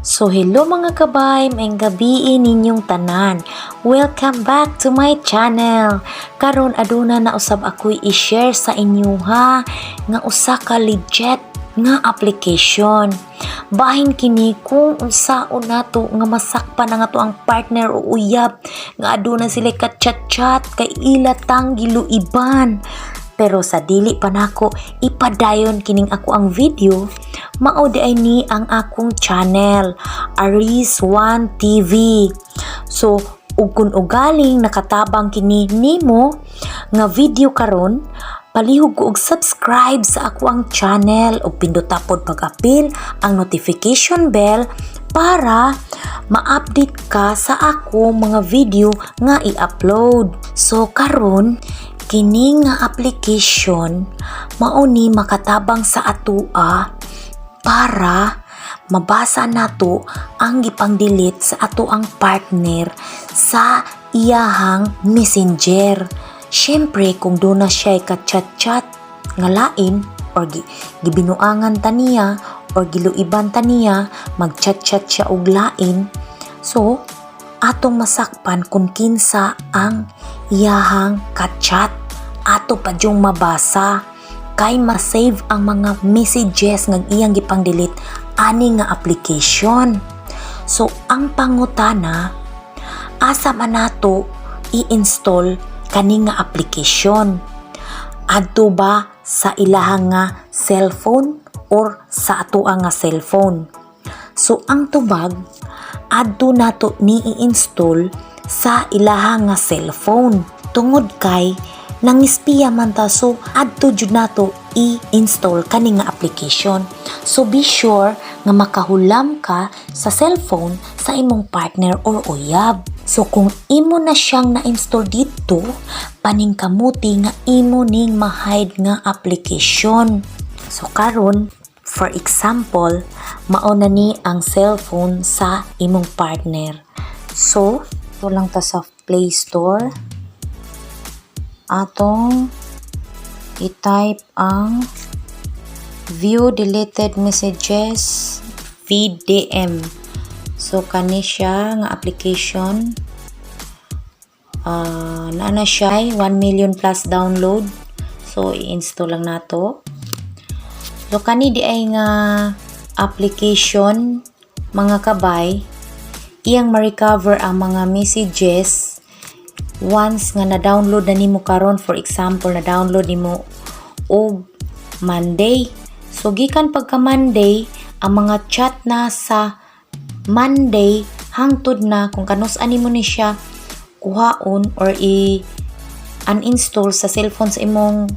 So hello, mga kabay, maayong gabii ninyong tanan. Welcome back to my channel. Karon aduna na usab ako'y i-share sa inyo ha nga usa ka legit nga application. Bahin kini kung unsaon nato nga masakpan ang ato ang partner o uyab nga aduna sila ka chat-chat kay ila tang giluiban. Pero sa dili pa nako ipadayon kining ako ang video, mao di ay ni ang akong channel, Aris One TV. So, ug kung ugaling nakatabang kini nimo nga video karon, palihog ko og subscribe sa ako ang channel ug pindota pod pag-apil ang notification bell para ma-update ka sa ako mga video nga i-upload. So karon, kini nga application mao ni makatabang sa atua para mabasa nato ang gipang-delete sa ato ang partner sa iyahang Messenger. Syempre, kung duna siya ka-chat-chat nga lain or gibinuangan ta niya or giluiban ta niya, mag-chat-chat siya og lain. So, atong masakpan kung kinsa ang iyahang ka-chat. Ato pa dyong mabasa kay ma-save ang mga messages nga iyang gipang-delete ani nga application. So, ang pangutana, asa man nato i-install kani nga application? Adto ba sa ilahang nga cellphone or sa atoa nga cellphone? So, ang tubag, adto nato ni i-install sa ilahang nga cellphone. Tungod kay nangispiya man ta, so adto jud nato i-install kani nga application. So be sure nga makahulam ka sa cellphone sa imong partner or uyab. So kung imo na siyang na-install dito, paningkamuti nga imo ning ma-hide nga application. So karon, for example, mao na ni ang cellphone sa imong partner. So, adto lang ta sa Play Store. Atong i-type ang View Deleted Messages, VDM. So, kani siya nga application. Naa na siya 1 million plus download. So, i-install lang nato. So, kani di ay nga application, mga kabay, iyang ma-recover ang mga messages once nga na-download na nimo karon. For example, na-download nimo og Monday. So gikan pagka Monday, ang mga chat na sa Monday hangtod na kung kanus nimo ni siya kuhaon or i uninstall sa cellphone sa imong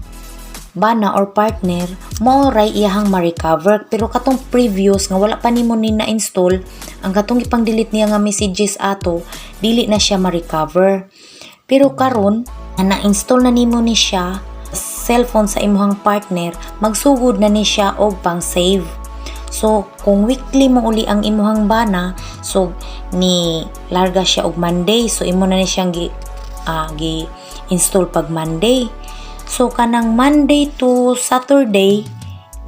bana or partner, mao ray iyahang ma-recover. Pero katong previous nga wala pa nimo ni na-install, ang katong ipang delete niya nga messages ato, dili na siya ma-recover. Pero karon nga na-install na nimo ni siya cellphone sa imong partner, magsugod na ni siya og pang save. So, kung weekly mo uli ang imuhang bana, so ni larga siya og Monday, so imo na ni siyang gi install pag Monday. So kanang Monday to Saturday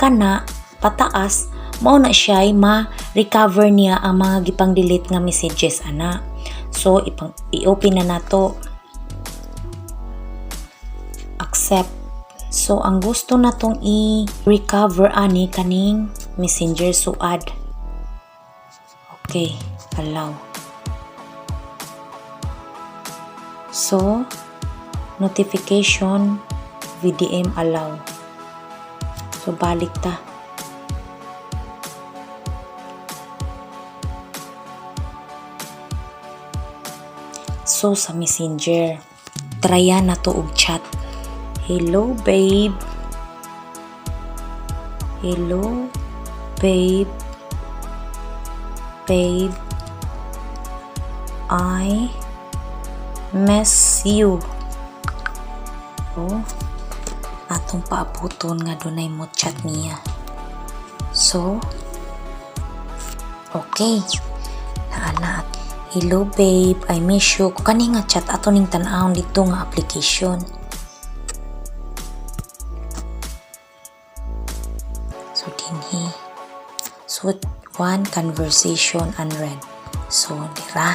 kana pataas, mao na siya ma-recover niya ang mga gipang delete nga messages ana. So ipang i-open na nato. Accept. So ang gusto natong i-recover ani kaning Messenger, so add. Okay, allow. So notification VDM, allow. So balik ta. So sa Messenger, trya na to og chat. Hello, babe. Hello, babe. Babe. I miss you. Oh, atong paabuton nga dunay mo chat niya. So, okay. Naa. Hello, babe, I miss you. Kung kani nga chat ato ning tan-awon dito nga application. So dinhi. So One conversation unread. So, dira.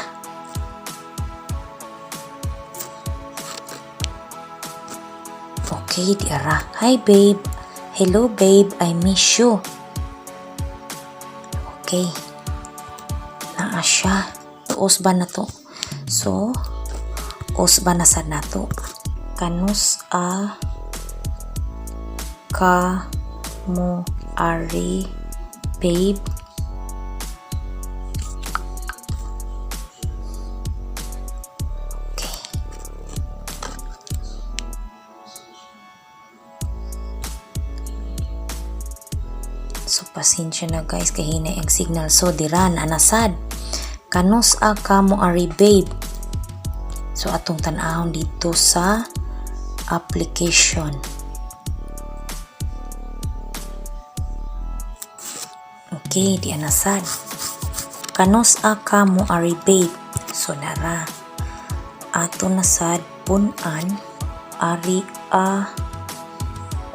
Okay, dira. Hi, babe. Hello, babe. I miss you. Okay. Naa siya. Tuos ba na to? So, os ba na sad nato? Kanus a ka mo ari, babe? Okay. So, pasensya na, guys, kay hinay ang signal. So, dira na nasad. Kanus a ka mo ari, babe? So, atong tan-awon dito sa application. Okay, di anasad. Kanus a ka mo ari, babe? So, nara. Ato nasad punan ari a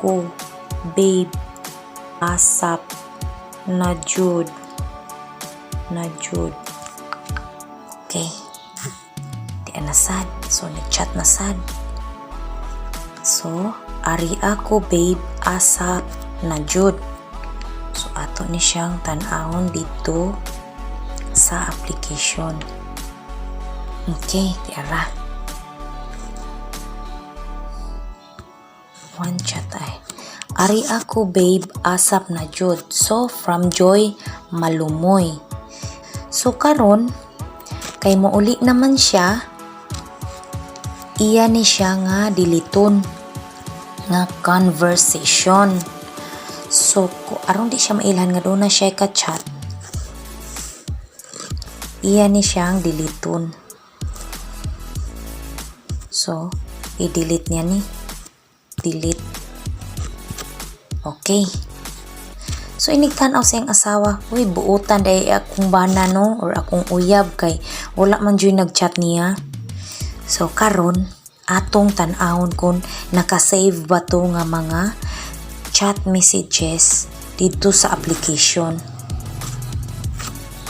ko, babe, asap na jud na jud. Okay. Di anasad. So, nag-chat na sad. So, ari ako, babe, asap na jud. So, ato ni siyang tan-awon dito sa application. Okay, di ara. One chat ay. Ari ako, babe, asap na jud. So, from Joy Malumoy. So, karon kay mouli naman siya, iya ni siya nga diliton nga conversation. So, aron di siya mailhan nga doon na siya ka-chat, iya ni siyang diliton. So, i-delete niya ni. Delete. Okay. So, inig-tanaw sa iyang asawa, "Uy, buutan diay akong bana, no? Or akong uyab kay wala man jud nag-chat niya." So, karon atong tan-awon kung nakasave ba to nga mga chat messages dito sa application.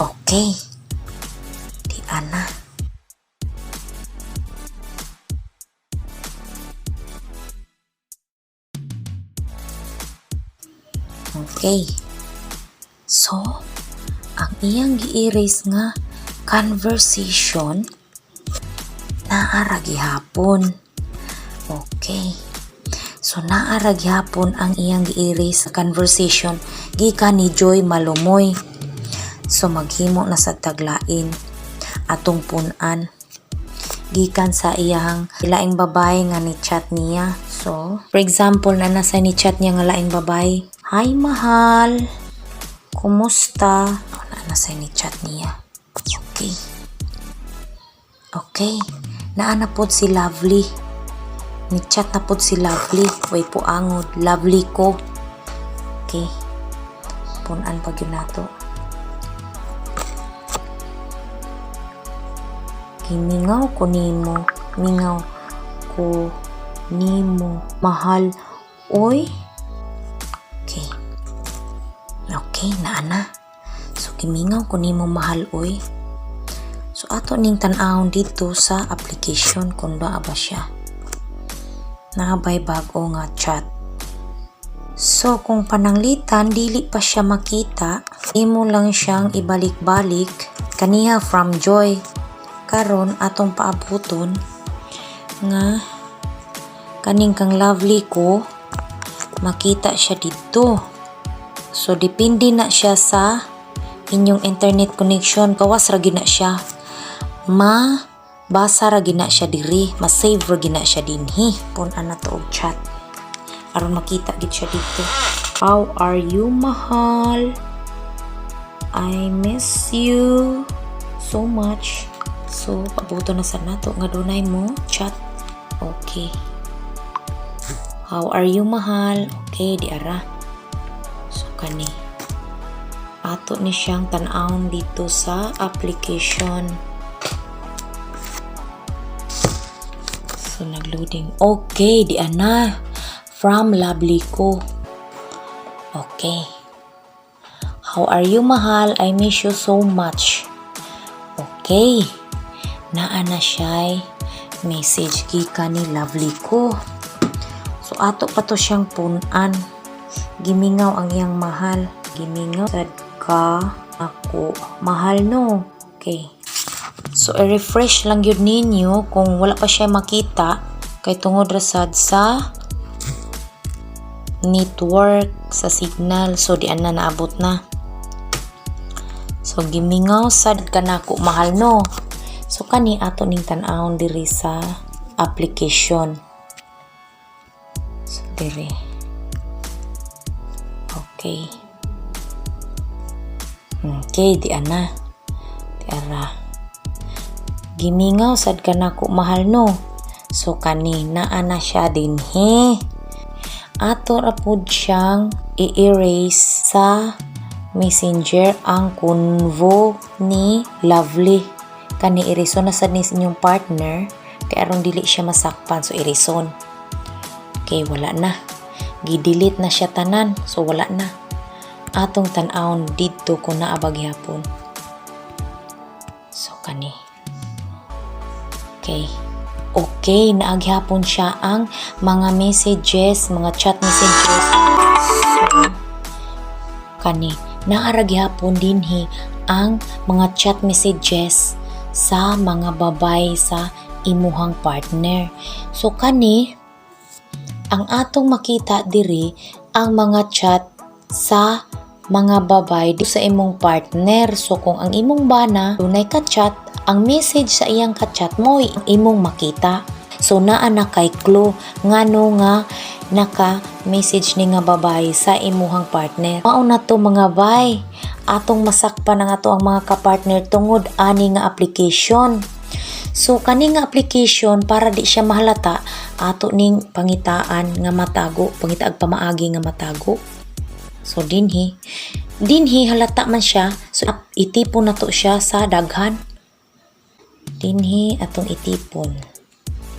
Okay. Di ana. Okay. So, ang iyang gi-erase nga conversation naa ra gihapon. Okay. So naa ra gihapon ang iyang gi-erase sa conversation gikan ni Joy Malumoy. So maghimo na sa taglain atong punan gikan sa iyang laing babae nga ni chat niya. So, for example, na nasa ni chat niya nga laing babae. "Hi, mahal. Kumusta?" Oh, na nasa ni chat niya. Okay. Okay. Naa na pod si Lovely. Ni chat na pod si Lovely. Way po angod. Lovely ko. Okay. Punan pa gyud nato. Gimingaw ko nimo. Mingaw ko nimo. Mahal. Oy. Okay. Okay, naa na. So, gimingaw ko nimo, mahal, oy. So, ato ning tan-awon dito sa application kung naa ba siya. Naa bay bago nga chat? So, kung pananglitan, dili pa siya makita, imo lang siyang ibalik-balik kaniya from Joy. Karon atong paabuton nga kaning kang Lovely ko makita siya dito. So, depende na siya sa inyong internet connection. Gawas ra gyud na siya. Ma basa ra gyud na siya diri, ma-save ra gyud na siya dinhi. Pun-an na to og chat aron makita gid siya dito. How are you, mahal? I miss you so much. So, pabuto na sa nato nga dunay mo chat. Okay. How are you, mahal? Okay, di ara. So, kani. Ato ni siyang tan-awon dito sa application. So, nagloading. Okay, di ana. From Lovely ko. Okay. "How are you, mahal? I miss you so much." Okay. Naa na siya message gikan ni Lovely ko. So ato pa to siyang punan. Gimingaw ang iyang mahal. "Gimingaw sad ka nako, mahal, no?" Okay. So i-refresh lang gyud ninyo kung wala pa siya makita kay tungod ra sad sa network, sa signal. So di na naabot na. So "Gimingaw sad ka nako, mahal, no?" So kani ato ning tan-awon diri sa application. So diri. Okay. Okay, di ana. Di ara. "Gimingaw sad ka nako, mahal, no?" So kani naa na siya dinhi. Ato ra pud siyang i-erase sa Messenger ang convo ni Lovely. Kani erase-on na sad ni inyong partner kay aron dili siya masakpan, so erase-on. Okay, wala na. Gi-delete na siya tanan, so wala na. Atong tan-awon didto kung naa ba gihapon. So kani. Okay. Okay, naa gihapon siya ang mga messages, mga chat messages. So, kani, naa ra gihapon dinhi ang mga chat messages sa mga babay sa imuhang partner. So kani, ang atong makita diri ang mga chat sa mga babay sa imong partner. So kung ang imong bana dunay ka-chat, ang message sa iyang ka-chat mo imong makita. So naa na kay clue ngano nga naka-message ni nga babae sa imuhang partner. Mao na to, mga bay. Atong masakpan ang ato ang mga kapartner tungod ani nga application. So kani nga application, para di siya mahalata, ato ning pangitaan nga matago, pangitaag pamaagi nga matago. So dinhi, dinhi halata man siya, so itipon na to siya sa daghan. Dinhi atong itipon.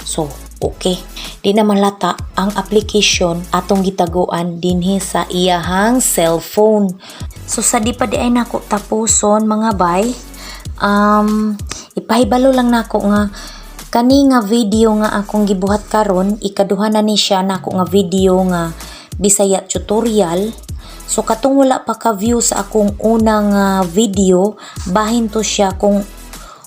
So, okay. Di na malata ang application atong gitaguan dinhi sa iyahang cellphone. So sa di pa diay nako tapuson, mga bay, ipahibalo lang nako nga kani nga video nga akong gibuhat karon, ikaduha na ni siya nako nga video nga Bisaya tutorial. So katong wala pa ka view sa akong unang video, bahin to siya kung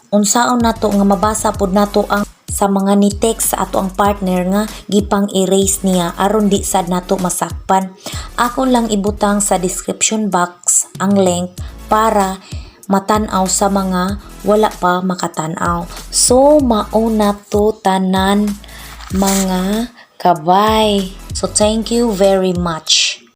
unsaon nato nga mabasa pod nato ang sa mga ni text sa ato ang partner nga gipang erase niya aron di sad nato masakpan. Ako lang ibutang sa description box ang link para matan-aw sa mga wala pa makatan-aw. So mao na to tanan, mga kabay. So thank you very much.